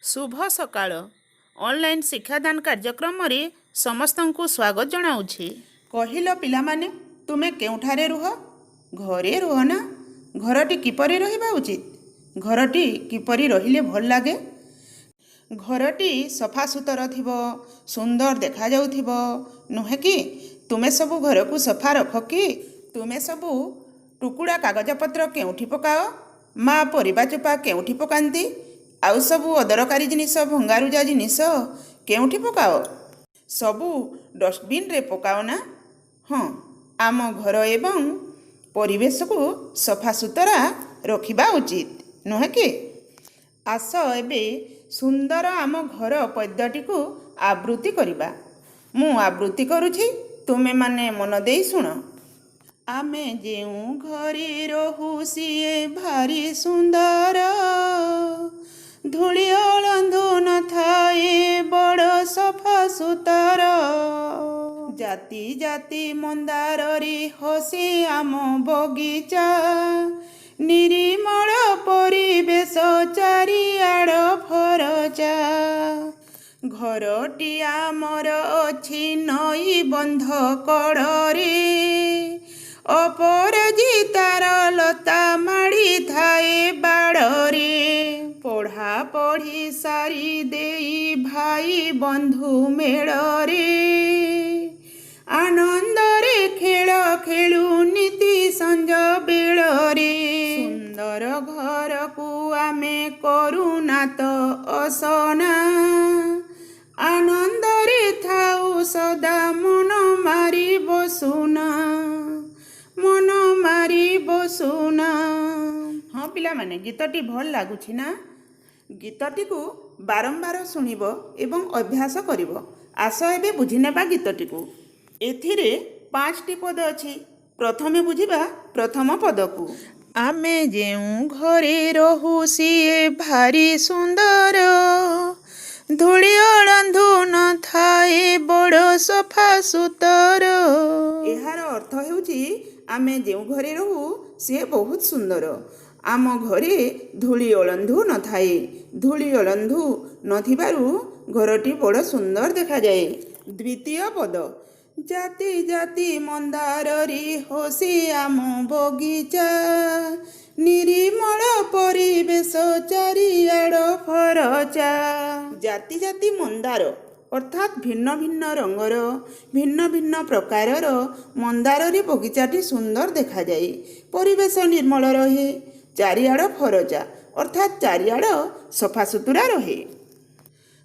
ଶୁଭ ସକାଳ। ଅନଲାଇନ୍ ଶିକ୍ଷାଦାନ କାର୍ଯ୍ୟକ୍ରମରେ ସମସ୍ତଙ୍କୁ ସ୍ୱାଗତ ଜଣାଉଛି। କହିଲ ପିଲାମାନେ, ତୁମେ କେଉଁଠାରେ ରୁହ? ଘରେ ରୁହ ନା? ଘରଟି କିପରି ରହିବା ଉଚିତ? ଘରଟି କିପରି ରହିଲେ ଭଲ ଲାଗେ? ଘରଟି ସଫାସୁତର ଥିବ, ସୁନ୍ଦର ଦେଖାଯାଉଥିବ, ନୁହେଁ କି? ତୁମେ ସବୁ ଘରକୁ ସଫା ରଖ କି? ତୁମେ ସବୁ ଟୁକୁଡ଼ା କାଗଜପତ୍ର କେଉଁଠି ପକାଅ? ମା ପରିବା ଚୋପା କେଉଁଠି ପକାନ୍ତି? ଆଉ ସବୁ ଅଦରକାରୀ ଜିନିଷ, ଭଙ୍ଗାରୁଜା ଜିନିଷ କେଉଁଠି ପକାଅ? ସବୁ ଡଷ୍ଟବିନ୍ରେ ପକାଅ ନା? ହଁ, ଆମ ଘର ଏବଂ ପରିବେଶକୁ ସଫାସୁତରା ରଖିବା ଉଚିତ, ନୁହେଁ କି? ଆସ, ଏବେ ସୁନ୍ଦର ଆମ ଘର ପଦ୍ୟଟିକୁ ଆବୃତ୍ତି କରିବା। ମୁଁ ଆବୃତ୍ତି କରୁଛି, ତୁମେମାନେ ମନ ଦେଇ ଶୁଣ। ଆମେ ଯେଉଁ ଘରେ ରହୁ, ସିଏ ଭାରି ସୁନ୍ଦର। ଧୂଳି ଅଳନ୍ଧୁ ନଥାଏ, ବଡ଼ ସଫା ସୁତର। ଜାତି ଜାତି ମନ୍ଦାରରେ ହସେ ଆମ ବଗିଚା। ନିରିମଳ ପରିବେଶ, ଚାରିଆଡ଼ ଫରଚା। ଘରଟି ଆମର ଅଛି ନଈ ବନ୍ଧ କଡ଼ରେ। ଅପରାଜିତାର ଲତା ମାଡ଼ିଥାଏ ବାଡ଼ରେ। ପଢ଼ା ପଢ଼ି ସାରି ଦେଇ ଭାଇ ବନ୍ଧୁ ମେଳରେ ଆନନ୍ଦରେ ଖେଳ ଖେଳୁ ନିତି ସଞ୍ଜ ବେଳରେ। ସୁନ୍ଦର ଘରକୁ ଆମେ କରୁନା ତ ଅସନା। ଆନନ୍ଦରେ ଥାଉ ସଦା, ମନ ମାରି ବସୁନା, ମନ ମାରି ବସୁନା। ହଁ ପିଲାମାନେ, ଗୀତଟି ଭଲ ଲାଗୁଛି ନା? ଗୀତଟିକୁ ବାରମ୍ବାର ଶୁଣିବ ଏବଂ ଅଭ୍ୟାସ କରିବ। ଆସ, ଏବେ ବୁଝିନେବା ଗୀତଟିକୁ। ଏଥିରେ ପାଞ୍ଚଟି ପଦ ଅଛି। ପ୍ରଥମେ ବୁଝିବା ପ୍ରଥମ ପଦକୁ। ଆମେ ଯେଉଁ ଘରେ ରହୁ, ସିଏ ଭାରି ସୁନ୍ଦର। ଧୂଳି ଅଳନ୍ଧୁ ନଥାଏ, ବଡ଼ ସଫା ସୁତର। ଏହାର ଅର୍ଥ ହେଉଛି, ଆମେ ଯେଉଁ ଘରେ ରହୁ, ସିଏ ବହୁତ ସୁନ୍ଦର। ଆମ ଘରେ ଧୂଳି ଅଳନ୍ଧୁ ନଥାଏ। ଧୂଳି ଅଳନ୍ଧୁ ନଥିବାରୁ ଘରଟି ବଡ଼ ସୁନ୍ଦର ଦେଖାଯାଏ। ଦ୍ୱିତୀୟ ପଦ, ଜାତି ଜାତି ମନ୍ଦାରରେ ହସେ ଆମ ବଗିଚା। ନିରିମଳ ପରିବେଶ, ଚାରିଆଡ଼ ଫରଚା। ଜାତି ଜାତି ମନ୍ଦାର, ଅର୍ଥାତ୍ ଭିନ୍ନ ଭିନ୍ନ ରଙ୍ଗର, ଭିନ୍ନ ଭିନ୍ନ ପ୍ରକାରର ମନ୍ଦାରରେ ବଗିଚାଟି ସୁନ୍ଦର ଦେଖାଯାଏ। ପରିବେଶ ନିର୍ମଳ ରହେ। ଚାରିଆଡ଼ ଫରଚା, ଅର୍ଥାତ୍ ଚାରିଆଡ଼ ସଫାସୁତୁରା ରହେ।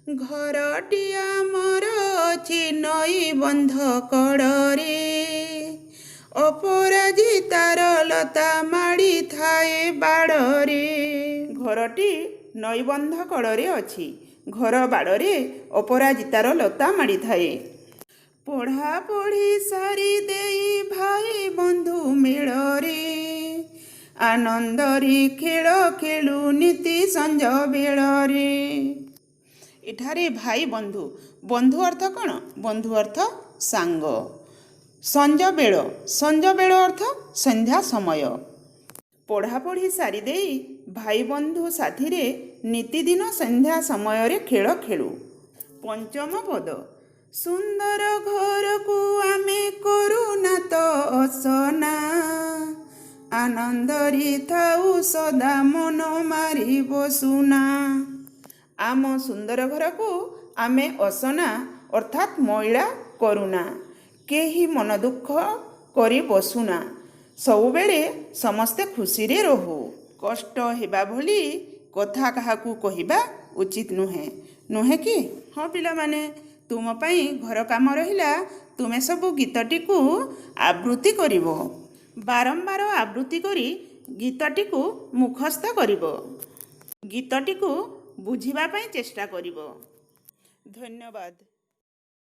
ଘରଟି ଆମର ଅଛି ନଈ ବନ୍ଧ କଡ଼ରେ। ଅପରାଜିତାର ଲତା ମାଡ଼ିଥାଏ ବାଡ଼ରେ। ଘରଟି ନଈବନ୍ଧ କଡ଼ରେ ଅଛି। ଘର ବାଡ଼ରେ ଅପରାଜିତାର ଲତା ମାଡ଼ିଥାଏ। ପଢ଼ା ପଢ଼ି ସାରି ଦେଇ ଭାଇ ବନ୍ଧୁ ମେଳରେ ଆନନ୍ଦରେ ଖେଳ ଖେଳୁ ନିତି ସଞ୍ଜ ବେଳରେ। ଏଠାରେ ଭାଇ ବନ୍ଧୁ, ବନ୍ଧୁ ଅର୍ଥ କ'ଣ? ବନ୍ଧୁ ଅର୍ଥ ସାଙ୍ଗ। ସଞ୍ଜ ବେଳ, ସଞ୍ଜ ବେଳ ଅର୍ଥ ସନ୍ଧ୍ୟା ସମୟ। ପଢ଼ାପଢ଼ି ସାରିଦେଇ ଭାଇ ବନ୍ଧୁ ସାଥିରେ ନିତିଦିନ ସନ୍ଧ୍ୟା ସମୟରେ ଖେଳ ଖେଳୁ। ପଞ୍ଚମ ପଦ, ସୁନ୍ଦର ଘରକୁ ଆମେ କରୁନା ତ ଅସନା। ଆନନ୍ଦରେ ଥାଉ ସଦା, ମନ ମାରି ବସୁନା। ଆମ ସୁନ୍ଦର ଘରକୁ ଆମେ ଅସନା, ଅର୍ଥାତ୍ ମଇଳା କରୁନା। କେହି ମନ ଦୁଃଖ କରି ବସୁନା। ସବୁବେଳେ ସମସ୍ତେ ଖୁସିରେ ରହୁ। କଷ୍ଟ ହେବା ଭଳି କଥା କାହାକୁ କହିବା ଉଚିତ ନୁହେଁ, ନୁହେଁ କି? ହଁ ପିଲାମାନେ, ତୁମ ପାଇଁ ଘର କାମ ରହିଲା। ତୁମେ ସବୁ ଗୀତଟିକୁ ଆବୃତ୍ତି କରିବ। ବାରମ୍ବାର ଆବୃତ୍ତି କରି ଗୀତଟିକୁ ମୁଖସ୍ଥ କରିବ। ଗୀତଟିକୁ ବୁଝିବା ପାଇଁ ଚେଷ୍ଟା କରିବ। ଧନ୍ୟବାଦ।